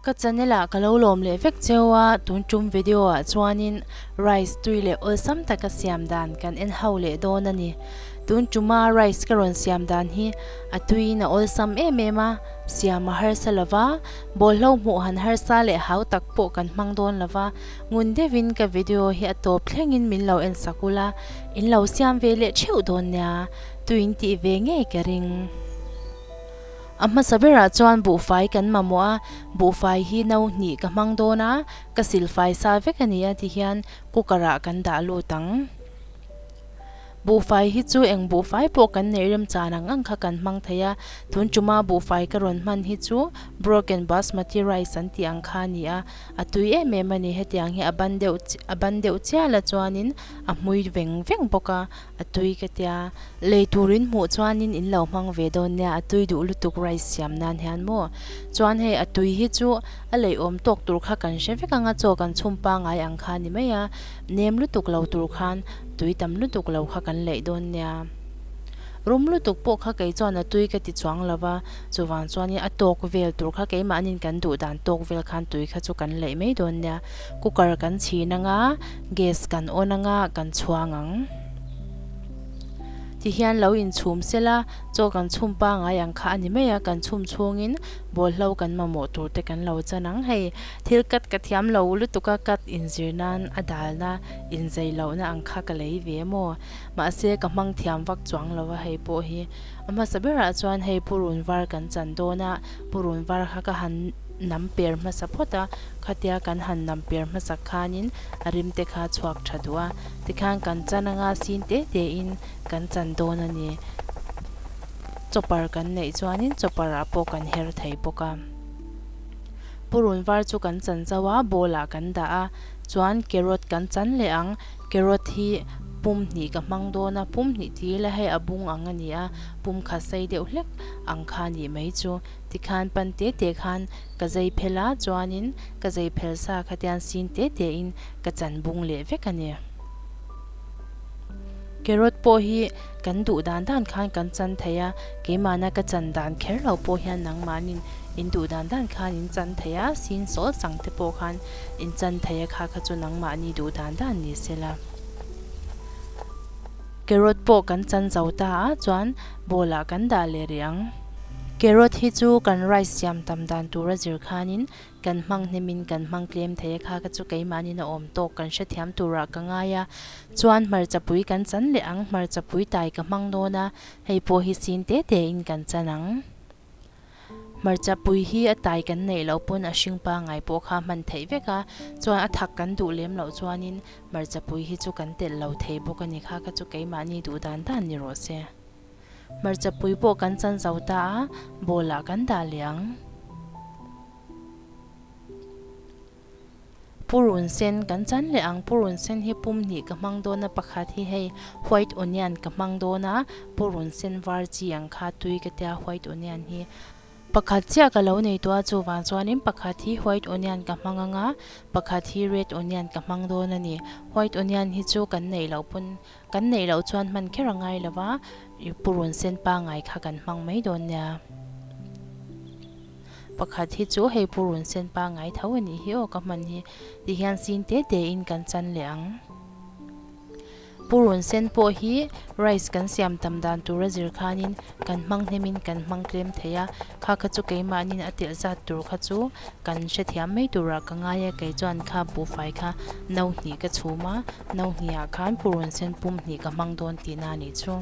Ka channel ah ka lo lawm leh vek cheu a, tun tum video ah chuanin rice tui leh awlsam taka siam dan kan en ho leh dawn a ni. Tun tuma rice ka rawn siam dan hi a tuiin a awlsam em em a, siam a harsa lova, bawlhlo hmuh han harsa leh hau tak pawh kan hmang dawn lova, ngun deuhin ka video hi a tawp thlengin min lo en sak ula, in lo siam ve leh theuh dawn nia, tuiin tih ve ngei ka ring. A hmasa berah chuan buhfai kan mamawh a, buhfai hi no hnih ka hmang dawn a, ka silfai sa vek a ni a tihian cooker ah kan dah lut ang. Buhfai hi chu eng buhfai pawh kan neih remchan ang ang kha kan hmang thei a, tun tuma buhfai ka rawn hman hi chu broken basmati rice an tih ang kha a ni a, a tui em em a ni. Hetiang hi a ban deuh a ban deuh chial a chuanin a hmui veng veng bawk a. A tui ka tia. Lei tur in hmuh chuanin in lo hmang ve dawn nia, a tui duh lutuk rice siam nan hian maw. Chuan hei a tui hi chu a lei awm tawk tur kha kan hre vek ang a, chaw kan chhum pangai ang kha ni mai a, nem lutuk lo tur khan tui tam lutuk lo kha kan leih dawn nia. Rum lutuk pawh kha kei chuan a tui ka ti chuang lo va, chuvang chuanin a tawk vel tur kha keimahnin kan duh dan tawk vel khan tui kha chu kan leih mai dawn nia. Cooker kan chhin ang a, gas kan on ang a, kan chhuang ang. Tihian lo inchhum sela, chaw kan chhum pangai ang kha a ni mai a, kan chhum chhungin bawlhlo kan mamawh tur te kan lo chan ang. Hei, thil cut ka thiam lo lutuk a, cut inzir nan a dalna inzei lohna ang kha ka lei ve maw? Mahse, ka hmang thiam vak chuang lo a hei pawh hi. A hmasa berah chuan hei purun var kan chan dawn a, purun var kha ka han nam per hmasa phawt a, khatia kan han nam per hmasak khanin a rim te kha chhuak tha duh a, tikhan kan chan anga sin te te in kan chan dawn a ni. Chopper kan neih chuanin chopper ah pawh kan her thei bawk a. Purun var chu kan chan zauh a, bowl ah kan dah a, chuan carrot kan chan leh ang, carrot hi pum hnih ka hmang dawn a, pum hnih ti ila hei a bung ang a ni a, pum khat sei deuh hlek ang kha nih mai chu. Tikhan pan te te khan ka zai phel a, chuanin ka zai phel sa kha tian sin te te in ka chan bung leh vek a ni. Carrot pawh hi kan duh dan dan khan kan chan thei a, keimahna ka chan dan kher lo pawh hian nangmahnin in duh dan dan khan in chan thei a, sin sawl sang te pawh khan in chan thei a kha kha chu nangmahni duh dan dan ni sela. Carrot pawh kan chan zo ta a, chuan bowl ah kan dah leh rih ang. Carrot hi chu kan rice siam tam dan tura zir khanin kan hmang hnemin kan hmang tlem thei a, kha kha chu keimahnin a awm tawk kan hrethiam turah ka ngai a. Chuan hmarchapui kan chan leh ang, hmarchapui tai ka hmang dawn a, hei pawh hi sin te tein kan chan ang. Hmarchapui hi a tai kan neih loh pawn a hring pangai pawh kha hman theih vek a, chuan a thak kan duh lem loh chuanin hmarchapui hi chu kan telh lo thei bawk a ni, kha kha chu keimahni duh dan dan ni rawh se. Hmarcha pui pawh kan chan zo ta a, bowl ah kan dah leh ang. Purun sen kan chan leh ang, purun sen hi pum hnih ka hmang dawn a, pakhat hi hei white onion ka hmang dawn a, purun sen var chi ang kha tui ka tia white onion hi. Pakhat chiah ka lo nei tawh a, chuvang chuanin pakhat hi white onion ka hmang ang a, pakhat hi red onion ka hmang dawn a ni. White onion hi chu kan neih loh pawn Kan neih loh chuan hman kher a ngai lo va, i purun sen pangai kha kan hmang mai dawn nia. Pakhat hi chu hei purun sen pangai tho a nih hi aw ka hman hi, ti hian sin te te in kan chan leh ang. Purun sen pawh hi rice kan siam tam dan tura zir khanin kan hmang hnemin kan hmang tlem thei a, kha kha chu keimahnin a telh zat tur kha chu kan hrethiam mai turah ka ngai a, kei chuan kha buhfai kha no hnih ka chhum a, no hnihah khan purun sen pum hnih ka hmang dawn tihna a nih chu.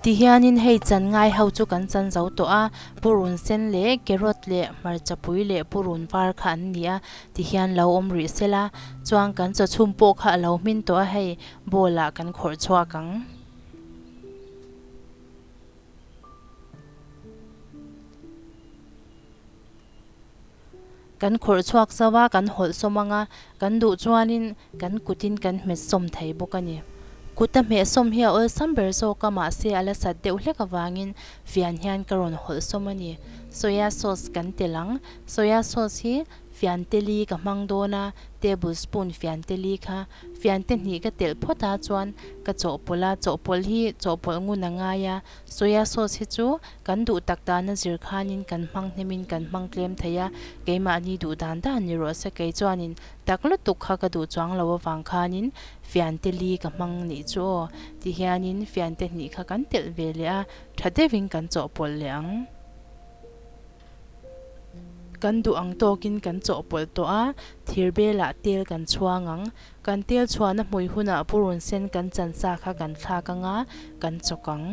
Tihianin hei chan ngai ho chu kan chan zo tawh a, purun sen leh carrot leh hmarchapui leh purun var kha an ni a, tihian lo awm rih sela, chuan kan chawchhum pawh kha a lo hmin tawh a hei bowl ah kan khawrh chhuak ang. Kan khawrh chhuak zauh a, kan hawlh sawm ang a, kan duh chuanin kan kutin kan hmet sawm thei bawk a ni. Kuta hmeh sawm hi a awlsam ber zawk a, mahse a la sat deuh hlek avangin fian hian ka rawn hawlh sawm a ni. Soya sauce kan telh ang. Soya sauce hi. Fiante li ka hmang dawn a, table spoon fiante li kha fiante hnih ka telh phawt a chuan ka chawhpawlh a, chawhpawlh hi chawhpawlh ngun a ngai a, soya sauce hi chu kan duh tak dana zir khanin kan hmang hnemin kan hmang tlem thei a, keimahni duh dan dan ni rawh se kei chuanin tak lutuk kha ka duh chuang lo avang khanin fiante li ka hmang nih chu aw tihianin fiante hnih kha kan telh ve leh a, tha deuhin kan chawhpawlh leh ang. Kan duh ang tawkin kan chawhpawlh tawh a, thir belah tel kan chhuang ang. Kan tel chhuahna hmui hunah purun sen kan chan sa kha kan thlak ang a, kan chawk ang.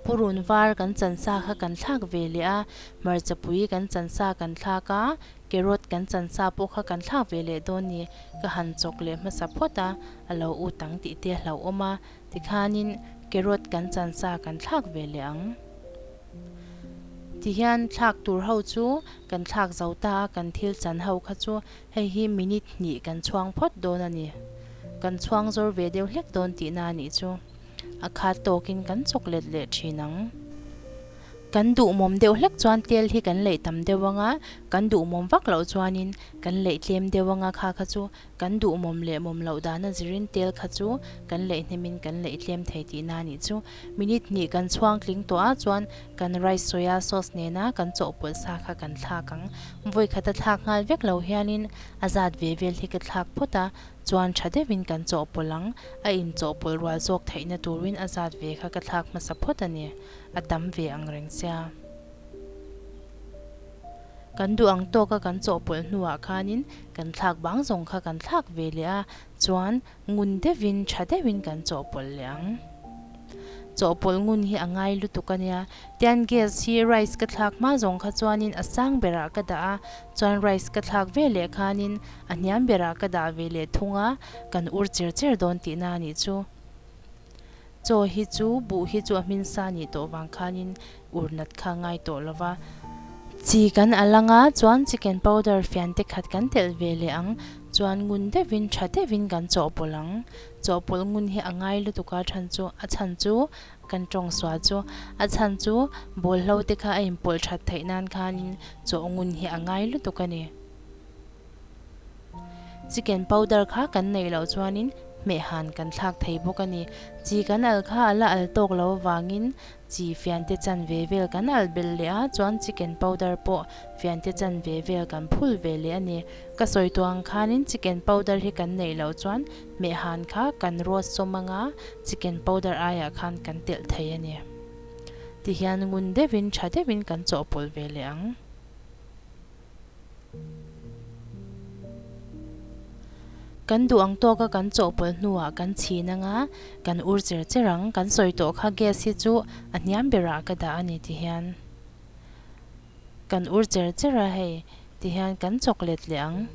Purun var kan chan sa kha kan thlak ve leh a, hmarchapui kan chan sa kan thlak a, carrot kan chan sa pawh kha kan thlak ve leh dawn ni. Ka han chawk leh hmasa phawt a, a lo ut ang tih te a hlauhawm a. Tikhanin carrot kan chan sa kan thlak ve leh ang. Tihian thlak tur ho chu kan thlak zo ta a, kan thil chan ho kha chu hei hi minute hnih kan chhuang phawt dawn a ni. Kan chhuang zawr ve deuh hlek dawn tihna a nih chu. A khat tawkin kan chawk let leh thin ang. Kan duhmawm deuh hlek chuan tel hi kan leih tam deuh ang a, kan duhmawm vak loh chuanin kan leih tlem deuh ang a kha kha chu Kan duh mawm leh mawm loh dana zirin tel kha chu kan leih hnemin kan leih tlem thei tihna a nih chu. Minute hnih kan chhuang tling tawh a chuan kan rice soya sauce nena kan chawhpawlh sa kha kan thlak ang. Vawi khata thlak nghal vek lo hianin a zat ve vel hi ka thlak phawt a, chuan tha deuhin kan chawhpawlh ang. A inchawhpawlh rual zawk theihna turin a zat ve kha ka thlak hmasa phawt a ni. A tam ve ang reng sia. Kan duh ang tawka kan chawhpawlh hnuah khanin kan thlak bang zawng kha kan thlak ve leh a, chuan ngun deuhin tha deuhin kan chawhpawlh leh ang. Chawhpawlh ngun hi a ngai lutuk a nia. Tian gas hi rice ka thlak hma zawng kha chuanin a sang berah ka dah a, chuan rice ka thlak ve leh khanin a hniam berah ka dah ve leh thung a, kan ur cher cher dawn tihna a nih chu. Chaw hi chu buh hi chu a hmin sa nih tawh vang khanin ur nat kha ngai tawh lo va. Chi kan al anga chuan chicken powder fian te khat kan telh ve leh ang chuan ngun deuhin tha deuhin kan chawhpawlh ang. Chawhpawlh ngun hi a ngai lutuk a chhan chu a chhan chu kan tawng sual chu a chhan chu bawlhlo te kha a inpawlh that theih nan khanin chawh ngun hi a ngai lutuk a ni. Chicken powder kha kan neih loh chuanin hmehhan kan thlak thei bawk a ni. Chi kan al kha a la al tawk lo avangin chi fiante chanve vel kan al belh leh a, chuan chicken powder pawh fiante chanve vel kan phul ve leh a ni. Ka sawi tawh ang khanin chicken powder hi kan neih loh chuan hmehhan kha kan roast sawm anga chicken powder aiah khan kan telh thei a ni. Tihian ngun deuhin tha deuhin kan chawhpawlh ve leh ang. Kan duh ang tawka kan chawhpawlh hnuah kan chhin anga kan ur cher cher ang. Kan sawi tawh kha gas hi chu a hniam berah ka dah a ni ti hian kan ur cher cher a hei ti hian kan chawk let leh ang.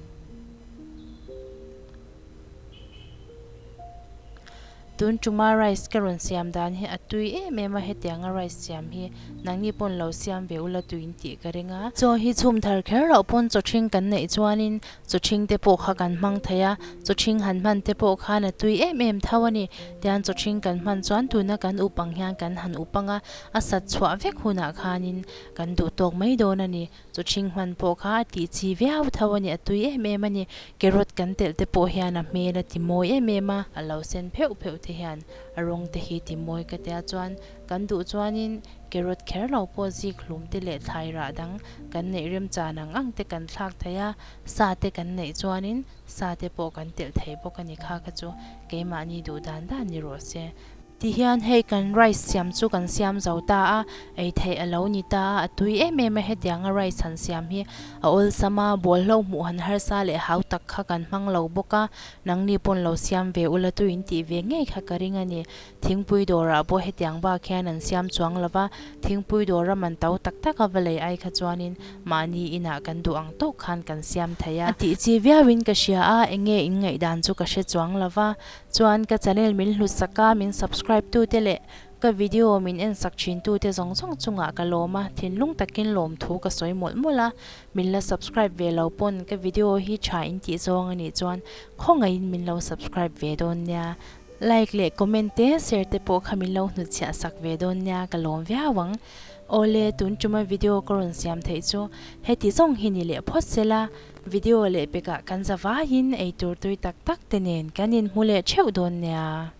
Tun tuma rice ka rawn siam dan hi a tui em em a, hetianga rice siam hi nangni pawn lo siam ve ula tuin tih ka ring a. Chaw hi chhum thar kher loh pawn chaw ṭhing kan neih chuanin chaw ṭhing te pawh kha kan hmang thei a, chaw ṭhing han hman te pawh khan a tui em em tho a ni. Tian chaw ṭhing kan hman chuan tuna kan up ang hian kan han up ang a, a sat chhuah vek hunah khanin kan duh tawk mai dawn a ni. Chaw ṭhing hman pawh kha a tih chi viau tho a ni, a tui em em a ni. Carrot kan telh te pawh hian a hmel a ti mawi em em a, a lo sen pheuh pheuh te hian a rawng te hi ti mawi ka tia chuan kan duh chuanin carrot kher lo pawh zik hlum te leh thlai rah dang kan neih remchan ang ang te kan thlak thei a, sa te kan neih chuanin sa te pawh kan telh thei bawk a ni kha kha chu keimahni duh dan dan ni rawh se. Tihian hei kan rice siam chu kan siam zo ta a, ei theih a lo ni ta a, a tui em em a hetianga rice han siam hi a awlsam a, bawlhlo hmuh han harsa leh hau tak kha kan hmang lo bawk a, nangni pawn lo siam ve ula tu in tih ve ngei kha ka ring a ni. Thingpui dawrah pawh hetiang bak hian an siam chuang lo va, thingpui dawra man to tak tak a va lei ai kha chuanin mahni inah kan duh ang tawk khan kan siam thei a. A tih chi viauin ka hria a, enge in ngaihdan chu ka hre chuang lo va, Chuan ka channel min hlut sak a, min subscribe tu te leh ka video min en sak thin tu te zawng zawng chungah ka lawm a, thinlung takin lawm thu ka sawi mawlh mawlh a, min la subscribe ve lo pawn ka video hi tha in tih zawng a nih chuan khawngaihin min lo subscribe ve dawn nia, like leh comment te share te pawh kha min lo hnutchhiah sak ve dawn nia ka lawm viau ang. Awle, tun tuma video ka rawn siam theih chu heti zawng hi ni leh phawt sela, video leh pekah kan za vaiin eitur tui tak tak te nen kan inhmu leh theuh dawn nia.